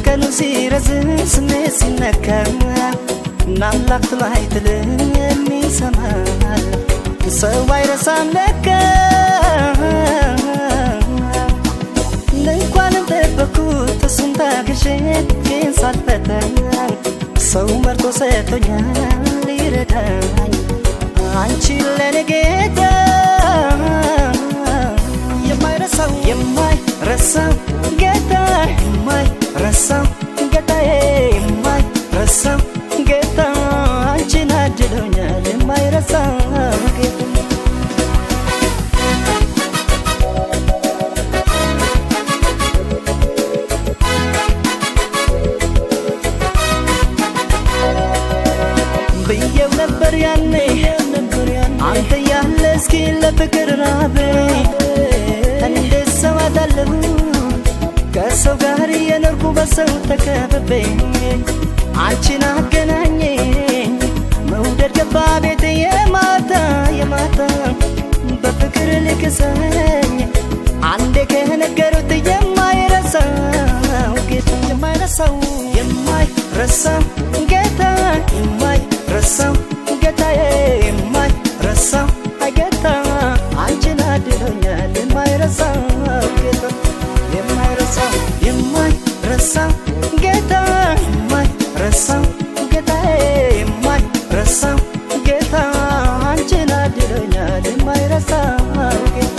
ቀኑ ሲረዝም ስሜት ሲነካ ናምላክ ጥሎ አይጥልም ይሰማል፣ ሰው አይረሳም ለካ። እንኳንም ጠበኩት እሱን ታግሼ ግን ሳልፈተን፣ ሰው መርጦ ሰጥቶኛል ሊረዳኝ አንቺን ለኔ ጌታ። የማይረሳው የማይረሳው ጌታ፣ የማይረሳው ጌታዬ፣ የማይረሳው ጌታ አንቺን አድሎኛል፣ የማይረሳው ጌታ። ብዬው ነበር ያኔ፣ አንተ ያለ እስኪ ለፍቅር ራቤ እንዴት ሰው አጣለሁ? ከሰው ጋር የኖርኩ በሰው ተከብቤ፣ አንቺን አገናኘኝ መውደድ ገባ ቤት የማታ የማታ። በፍቅር ልክሰኝ አንዴ ከነገሩት የማይረሳው ጌታ፣ የማይረሳው የማይረሳው ጌታ፣ የማይረሳው ጌታዬ፣ የማይረሳው ጌታ አንቺን አድሎኛል፣ የማይረሳው ጌታ። የማይረሳው የማይረሳው ጌታ፣ የማይረሳው ጌታዬ፣ የማይረሳው ጌታ አንቺን አድሎኛል፣ የማይረሳው ጌታ።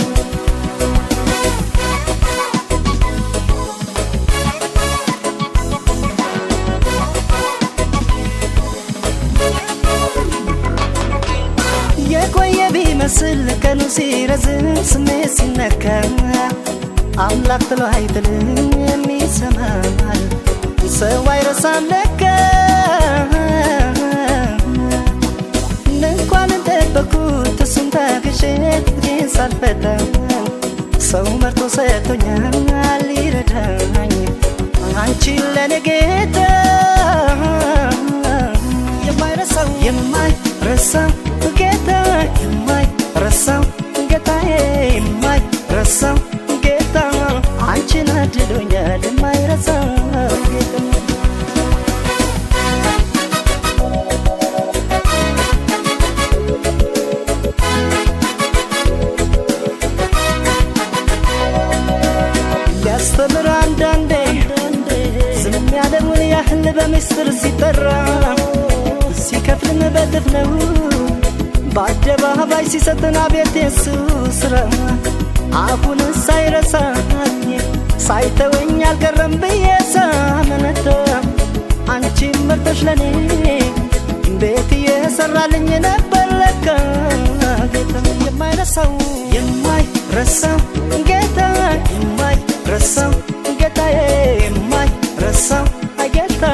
የቆየ ቢመስል ቀኑ ሲረዝም ስሜት ሲነካ፣ አምላክ ጥሎ አይጥልም ይሰማል፣ ሰው አይረሳም ለካ። እንኳንም ጠበኩት እሱን ታግሼ ግን ሳልፈታ፣ ሰው መርጦ ሰጥቶኛል ሊረዳኝ አንቺን ለኔ ጌታ። የማይረሳው የማይረሳው ጌታ፣ የማይረሳው ጌታዬ፣ የማይረሳው ጌታ አንቺን አድሎኛል፣ የማይረሳው ጌታ። ሊያስተምር አንዳንዴ ዝም ያለውን ያህል በምስጢር ሲጠራ፣ ሲከፍልም በእጥፍ ነው፣ በአደባባይ ሲሰጥን አቤት የሱ ስራ። አሁን ሳይረሳኝ ሳይተወኝ አልቀረም ብዬ ሳመነታ፣ አንቺን መርጦሽ ለኔ ቤት እየሰራልኝ ነበር ለካ ጌታ። የማይረሳው የማይረሳው ጌታ፣ የማይረሳው ጌታዬ፣ የማይረሳው ጌታ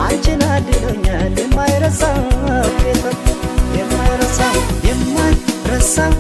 አንቺን አድሎኛል፣ የማይረሳው ጌታ። የማይረሳው የማይረሳው